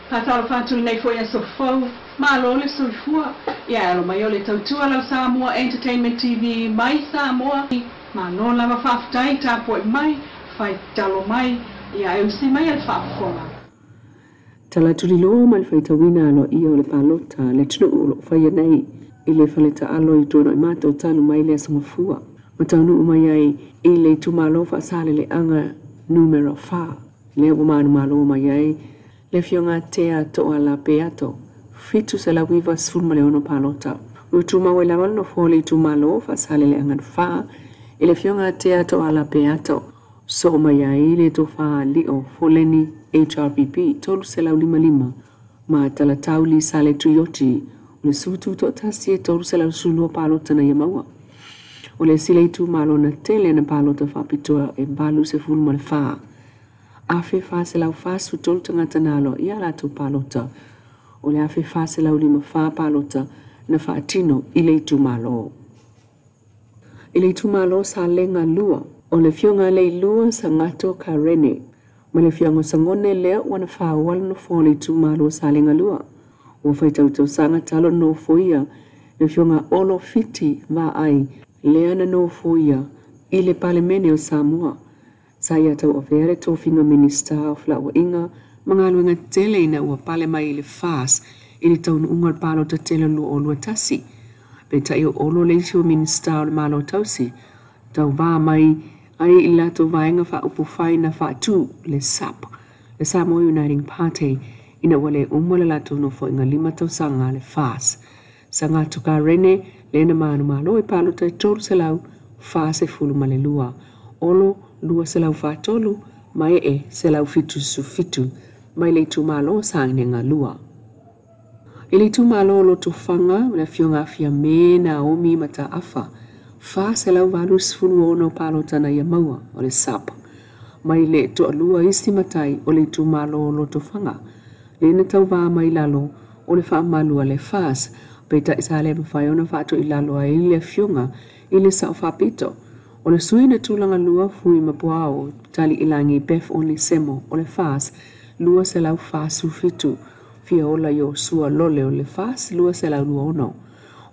Faatalofa atu lenei foi aso fou, malo le soifua. Ia alo mai o le tautua lau Samoa Entertainment TV mai Samoa. Malo lava faafetai tapuai mai, faitalo mai, ia e usi mai le faafofoga. Talatuliloa ma le faitauina aloaia o le palota le atunuu o loo faia nei i le faletaalo i tuanai talu mai le aso Gafua ma taunuu mai ai i le itumalo Faasaleleaga numera 4 lea ua manumalo mai ai le afioga Tea Toala Peato 796 palota. Ua tumau ai lava le nofoa o le itumalo Faasaleleaga 4 i le afioga Tea Toala Peato. Soo mai ai le tofa Lio Foleni HRPP 355 ma Talatauli Sale Tuioti o le sutu toatasi e 312 palota na ia maua. O le isi le itumalo na tele na palota faapitoa e 84 1,443 tagata na aloaia a latou palota. O le 1,454 palota na faatino i le itumalo. I le itumalo Salega 2, o le afioga Leilua Sagato Karene ma le afioga Sagone lea ua na faaoa le nofoa o le itumalo Salega 2. Ua faitautausaga talo nofoia le afioga Olo Fiti Vaai lea na nofoia i le Palemene o Samoa. Sa ia tauavea le tofiga Minista o Felauaiga ma Galuega Tetele ina ua pale mai i le FAS i le taunuuga o le palota tele 2021. Peitai o Olo le isi o Minista o le Malo Tausi tauvā mai ai i latou vaega faaupufai na faatu le SUP, le Samoa Uniting Party, ina ua le uma le latou nofoaiga 5 tausaga le FAS. Sagato Karene lea na manumalo i palota e 342, Olo 243 ma ee 177 mai le itumalo Salega 2. I le itumalo o Lotofaga le afioga Fiame Naomi Mataafa 486 palota na ia maua o le SUP mai le toalua isi matai o le itumalo o Lotofaga lea na tauvā mai lalo o le faamalu a le FAS. Peitai sa le mafai ona faatoilalo ai le afioga i le sao faapito. O le sui na tulaga lua Fui Mapuao tali ilagi Beth Onesemo o le FAS 247 fia ola i o sua lole o le FAS 226.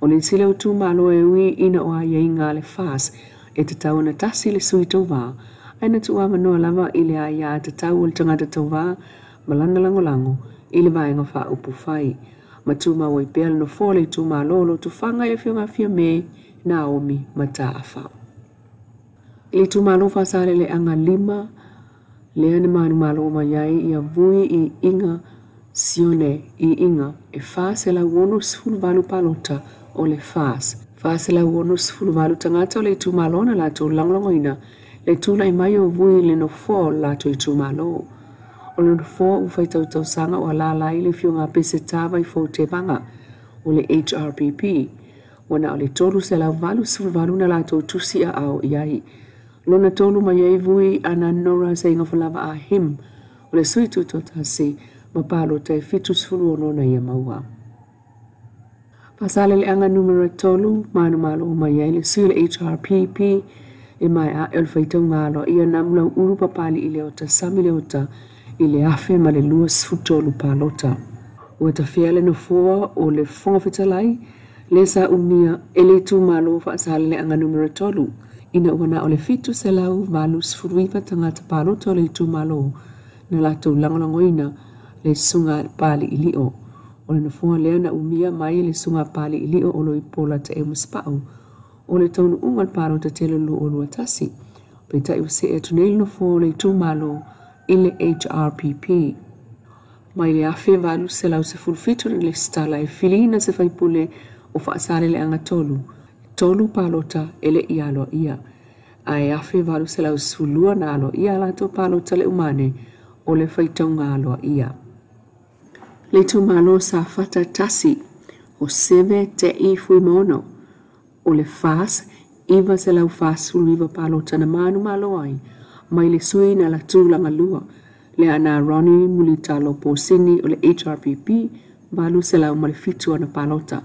O le isi leo itumalo e ui ina o aiaiga a le FAS e tatau ona tasi le sui tauvā ae na tuuavanoa lava i le aiā tatau o le tagata tauvā ma lana lagolago i le vaega faaupufai. Ma tumau ai pea le nofoa o le itumalo o Lotofaga i le afioga Fiame Naomi Mataafa. I le itumalo Faasaleleaga 5 lea na manumalo mai ai ia Vui i Iga Sione i Iga e 468 palota o le FAS. 468 tagata o le itumalo na latou lagolagoina le tulai mai o Vui i le nofoa o le latou itumalo. O le nofoa ua faitautausaga o alala ai le afioga Peseta Vaifou Tevaga o le HRPP ua na o le 388 na latou tusi aao i ai. Lona tolu mai ai Vui ana Nora Seigafalava Ah Him o le sui tutotasi ma palota e 76 na ia maua. Faasaleleaga numera 3 manumalo mai ai le sui o le HRPP e mai a e o le faitauga aloaia Namulau Ulu Papali i le ota Sami le ota i le 1023 palota. Ua tafea le nofoa o le Fofoga Fetalai le sa umia e le itumalo Faasaleleaga numera 3 ina ua na o le 789 tagata palota o le itumalo na latou lagolagoina le susuga Pali Ilio. O le nofoa lea na umia mai le susuga Pali Ilio o Loipola Taeu Masepau o le taunuuga o le palota tele 2021. Peitai ua see atu nei le nofoa o le itumalo i le HRPP. Mai le 1817 na lesitala e filiina se faipule o Faasaleleaga 3, 3 palota e le i aloaia. Ae 1812 na aloaia a latou palota le umane o le faitauga aloaia. Le itumalo Safata 1 o Seve Te'i Fuimaono o le FAS 949 palota na manumalo ai mai le sui na la tulaga lua le ana Ronnie Mulitalo Posini o le HRPP 807 ana palota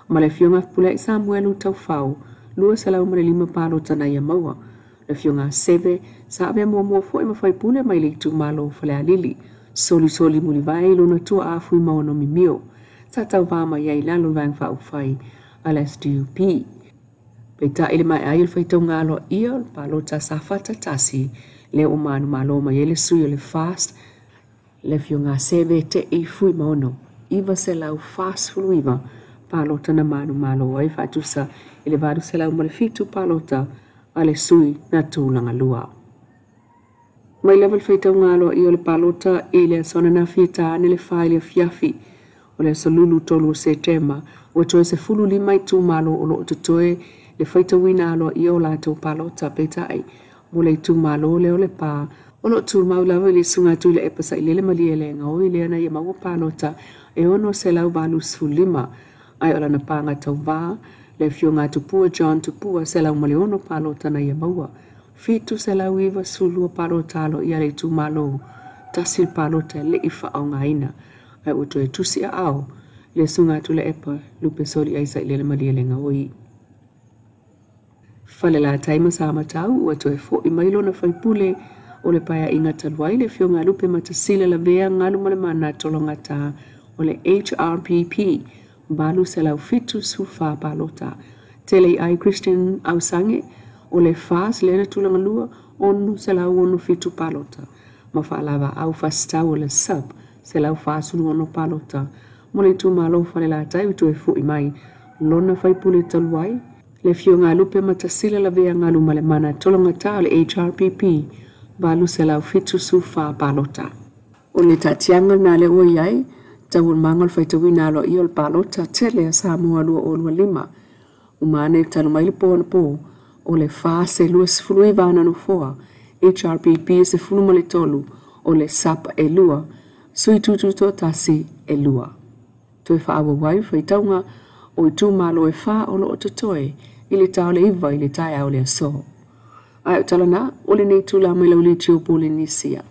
ma le afioga Pulai Samuelu Taufao 205 palota na ia maua. Le afioga Seve sa avea muamua foi ma faipule mai le itumalo Falealili Solisoli Mulivai lona tuaa Fuimaono Mimio sa tauvā mai ai i lalo o le Vaega Faaupufai a le SDUP. Peitai i le maea ai o le faitauga aloaia o le palota a Safata 1, lea ua manumalo mai ai le sui o le FAST, le afioga a Seve Te'i Fuimaono, 949 palota na manumalo ai faatusa i le 807 palota a le sui na tulaga lua. Mai lava le faitauga aloaia o le palota i le aso ananafi e ta ane le 4 i le afiafi o le aso Lulu 3 o Setema, ua toe 15 itumalo o lo o totoe le faitauina aloaia o latou palota. Peitai mo le itumalo lea o Lepa, o lo o tumau lava i le susuga Tuilaepa Sailele Malielegaoi lea na ia maua palota e 685, ae o lana paga tauvā le afioga a Tupua John Tupua 106 palota na ia maua. 792 palota aloaia a le itumalo, tasi le palota e le i faaaogaina, ae ua toe tusi aao le susuga a Tuilaepa Lupe Soliai Sailele Malielegaoi. Falelatai ma Samatau ua toe fo'i mai lona faipule o le paeaiga talu ai le afioga a Lupematasila Lavea Galumalemana Tologata o le HRPP 874 palota. Tele i ai Christian Ausange o le FAS lea na tulaga lua 667 palota ma Faalavaau Fasitau o le SUP 146 palota. Mo le itumalo o Falelatai ua toe fo'i mai lona faipule talu ai le afioga a Lupematasila Lavea Galumalemana Tologata o le HRPP 874 palota. O le taatiaga lena lea ua i ai taualumaga o le faitauina aloaia o le palota tele a Samoa 2025. Uma ane talu mai le po anapo o le FAS e 29 ana nofoa, HRPP e 13, o le SUP e 2, Sui Tuutuutoatasi e 2. Toe faaauau ai faitauga o itumalo e 4 o lo o totoe i le ta o le 9 i le taeao o le aso. Ae o tala na, o lenei itula mai Lauliti o Polenisia.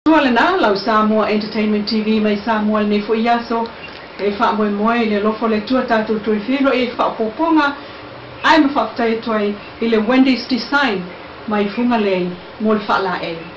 Tua lena lau Samoa Entertainment TV mai Samoa lenei foi aso e faamoemoe i le alofa o le Atua tatou toe feiloai ai faaopoopoga ae ma faafetai atu ai i le Wendy's Design mai Fugalei mo le faalaei.